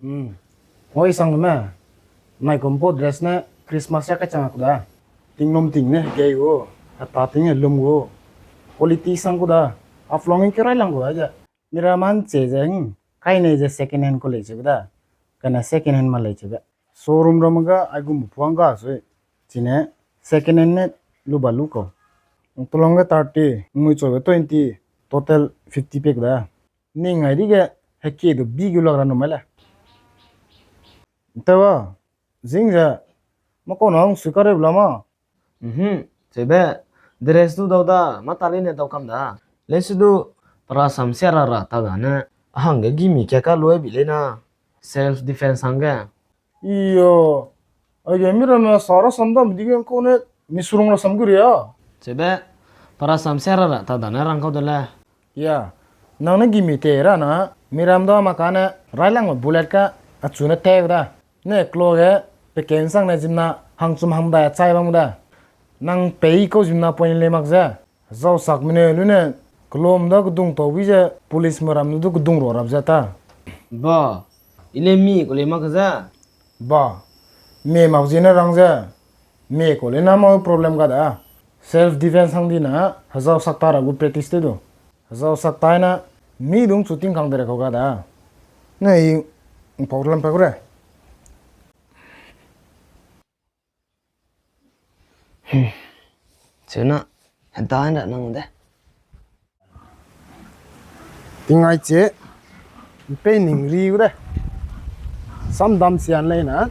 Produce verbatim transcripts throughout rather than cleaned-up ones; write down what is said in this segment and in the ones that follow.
Hmm. Oi sang me. Nai kum po dress ne Christmas ya ka chang aku da. Tinglum ting ne gei gu. Ata ting e lum gu. Quality sang ku da. Aflong in kerai lang ku da ja. Miraman che ze, hmm, kai nei ze second hand ku lei che da. Kana second hand ma lei che be. Showroom ram ga ai gum puang ga sui. Chine second hand ne lu ba lu ko. Tulong ga thirty, ngui cho ga twenty, total fifty pek da. Ning ai di ge heki du bi gu lak ra nu mai le. Tewa, zing ze, ma ko na hung sui ka re bla ma. Mhm, chebe, dress du dau da, ma ta le ne dau kam da. Le si du, para sam sia ra ra ta da ne, a hang ge gimi kia ka lu bi le na, self defense hang ge. Iyo, aige miramme sara sam dam di ge ko ne, mi surung ra sam gu ria. Chebe, para sam sia ra ra ta da ne rang kau de le. Ya, nang ne gimi te ra na, miram da ma ka ne, railang me bullet ka, achu ne te da. Ne klo ge, pe ken sang ne zimna, hang chum hang da chai bam da. Nang pei kau zimna point le mak ze. Hezau sak mene lu ne, kelum da kedung tau bi ze, police me ram du kedung ro rap ze ta. Ba, i le mi ko le mak ze. Ba, me mak zie ne rang ze. Me ko le na ma problem ga da. Self defense hang di na, hezau sak ta ra gu practice te du. Hezau sak ta na, mi dung chu ting kang de re kau ga da. Ne i, ngpau lam pe gu re. Hmm. Chuna, heda henda nang de. Tingai che, pe ning ri gu de. Sam dam sian lei na.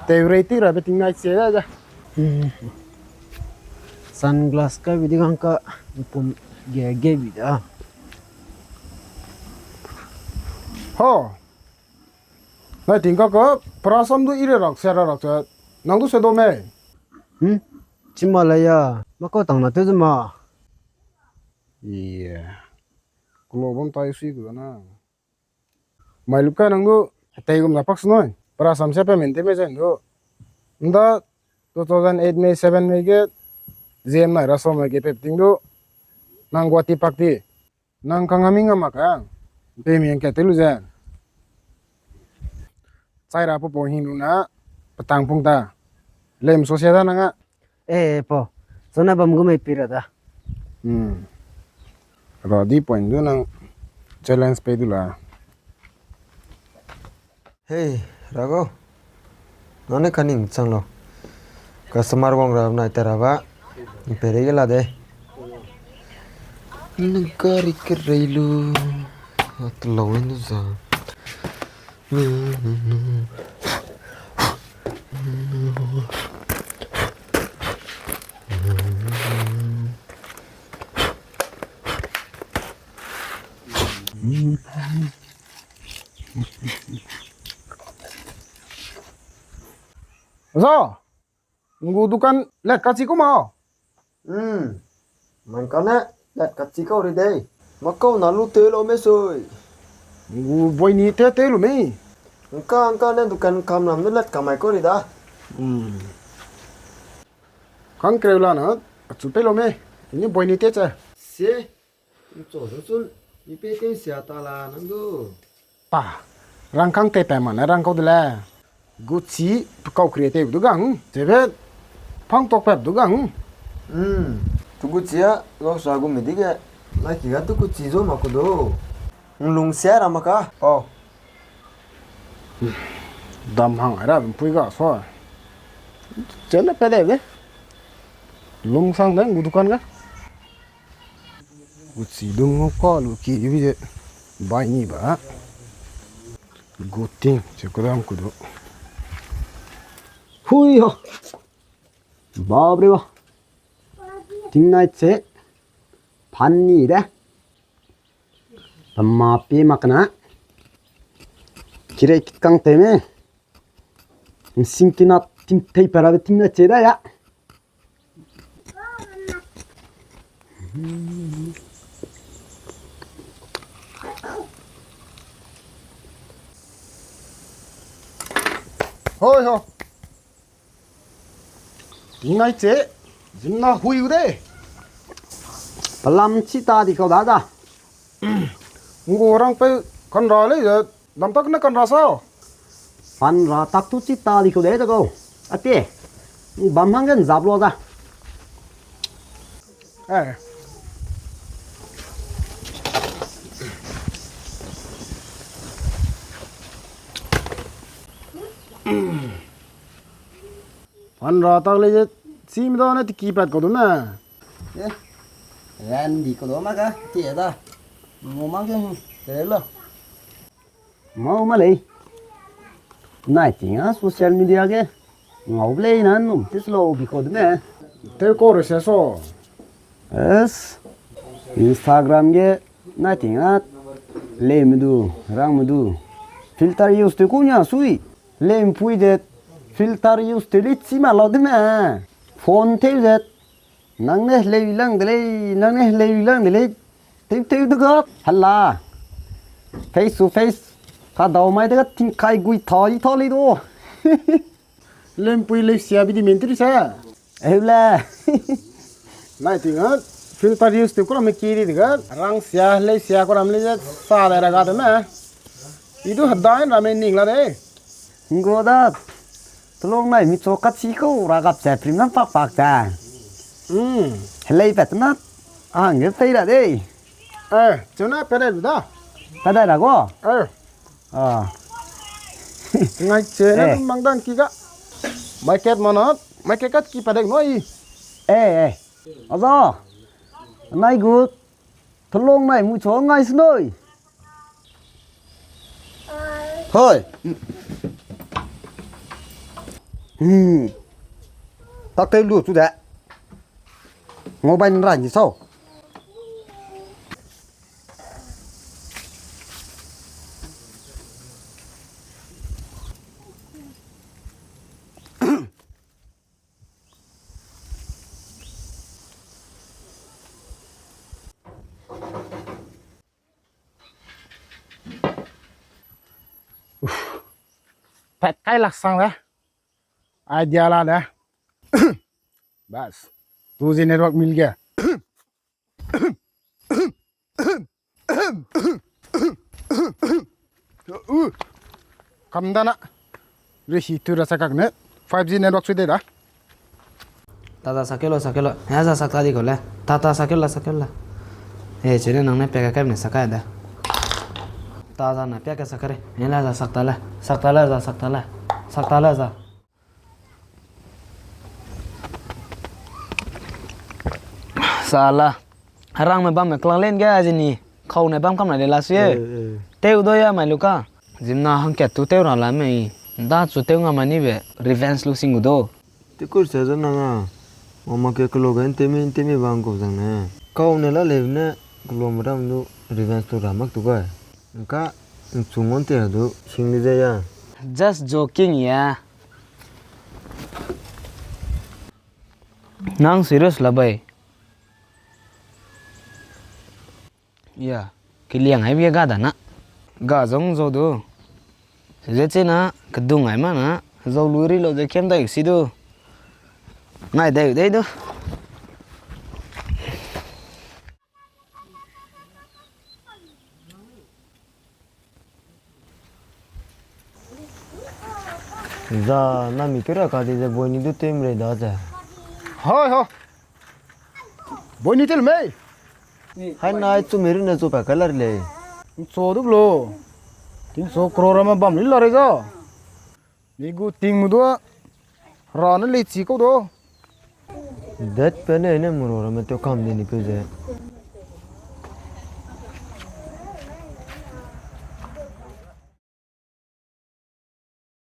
Te rei ti ra be tingai che da ja. Hmm. Sunglass ka bi di gang ka pum ge ge bi da. Ho. Nai ting ka ka, para sam du i re rak, sia ra rak che, nang du se do mei. Hmm? Chima la ya, ma kau tang na te zuma. Iya. Kulo bam tai sui ku na. Mai lup ka nang du, tei gum na pak snoi. Para sam sia pe mente mei zen du. Nda two thousand eight mei, seven mei ge, zem nai ra so mei ge pep ting du. Nang Guwahati pak ti. Nang kang ami nga mak a, pe mi ang ka te lu ze. Chai ra po po hing lu na, petang pung ta. Lem so sia da nang a. Eh, po. So na bam gu mei pi ra da. Hmm. Ra di point du nang challenge pe du la. Hei, Rago. Nane kaning chang lo. Customer wang ra nai ta ra ba. Ni pe rei ge la de. Ni gari ke rei lu. At lo ni za. Zo, ngu dukan let kachi kuma. Hmm. Man kane let kachi kau ri dei. Makau na lu te lo me soi. Ngu boini te te lu me. Ngka ngka ne dukan kam lam ne let kamai kau ri da. Hmm. Kang kreu la na, achu pe lo me. Ni boini te che. Se. Ncho nchun, mi pe te sia ta la nang du. Pa, rangkang te pe ma ne rang kau de le. Gucci, pe kau kre te du gang, te be, pang tok pe du gang. Hmm, tu Gucci a, lo sa gu me di ge, la ki ga tu Gucci zo ma ku du. Nglung sia ra ma ka, pau. Dam hang ai ra bam pui ga so. Chen na pe de be. Lungsang de ngu dukan ga. Gucci dung ngu ka lu ki ibi je. Bai ni ba. Guting, che ku dam ku du. Hui ho. Bap re ba. Ting nai che. Phan ni de. Tama pe mak na. Kirei kit kang te me. Nsing kina ting tei para be ting na che da ya. Hoi ho. Ting nai che, zimna hui u de. Palam chi ta di kau da da. Ngu rang pe kan ra lei, dam tak ne kan ra sa. Pan ra tak tu chi ta di kau de ta kau. Ate. Bam hangge nzap lo da. Eh. Pan ra tak lei ze, chime da ne tiki pat kau du me. Eh, ran di kau du ma ka, tie da. Mo ma ke, te lo. Mau ma lei. Nai ting a social media ge. Ngau lei na num, tis lo bi kau du me. Te ko re se so. Es. Instagram ge, nai ting a. Lei me du, rang me du. Filter use te ku nia sui. Lempui de filter use tew lei chi ma lau de me. Phone tew zet. Nang ne lei lang de lei, nang ne lei lang de lei. Tew tew de ga hala. Face to face. Ka dau mai de ga tingkai gui tha i tha lei do. Lempui lei sia bi di men tri sa. Eu le. Nai ting a filter use tew kura me ki di de ga. Rang sia, lei sia kura me lei zet. Sa de ra ga de me. I du hedai ra me ning la de. Ngo da, telong nai mi cho ka chi kau ra gap ze prim nang pak pak ze. Hmm. Helei pat na, a hang ge pei ra de. Eh, chuna pere lu da. Pada ra go? Eh. Ah. Ngai che na Eh. Mang dan ki ga. Mai ket ma na, mai ket kat ki pa dek no i. Eh, eh. Aza. Nai gu. Telong nai mu cho ngai snoi. Hoi. Hmm. Tak kai lu chu da. Ngo bai nra ni sau. Pat kai lak sang da. Idea la da. Bas. Two G network mil gaya. Kam da na. Re hi tu ra sa kak ne. Five G network su de da. Tata sakelo, sakelo. Ya za sakta di ko le. Tata sakelo, sakelo. Eh, chene nang ne peka kai ne sakai da. Tata na peka sakare. Ne la za sakta le. Sakta le za, sakta le. Sakta le za. Sala. Harang me bam me klang len ga zini. Khau ne bam kam na de la su ye. Eh, eh. Teu do ya mai luka. Zimna hangkat tu teu ra la mei. Da chu teu nga ma ni be. Revenge lu sing gu do. Te kur se zan na nga. Mama ke kelo ga ntemi, ntemi bang ko zang ne. Kau ne la le ne kelo ma ram du revenge tu ra mak tu ga. Nka nchu ngon te du sing ni ze ya. Just joking ya. Nang serious la bai. Ya, kiliang ai bia ga da na. Ga zong zo du. Ze che na, kedung ai ma na. Zo lu ri lo ze kem dai si du. Nai dai dai du. Za, na mi kera ka di ze boi ni du tem re da ze. Hoi ho. Boi ni tel mei. Hai nai chu meri na chu pa kalar le. Cho du lo. Ting so kro ra ma bam li la re za. Ni gu ting mu dua. Ra na le chi ko do. Dat pe ne ne muro ra ma to kam de ni pe ze.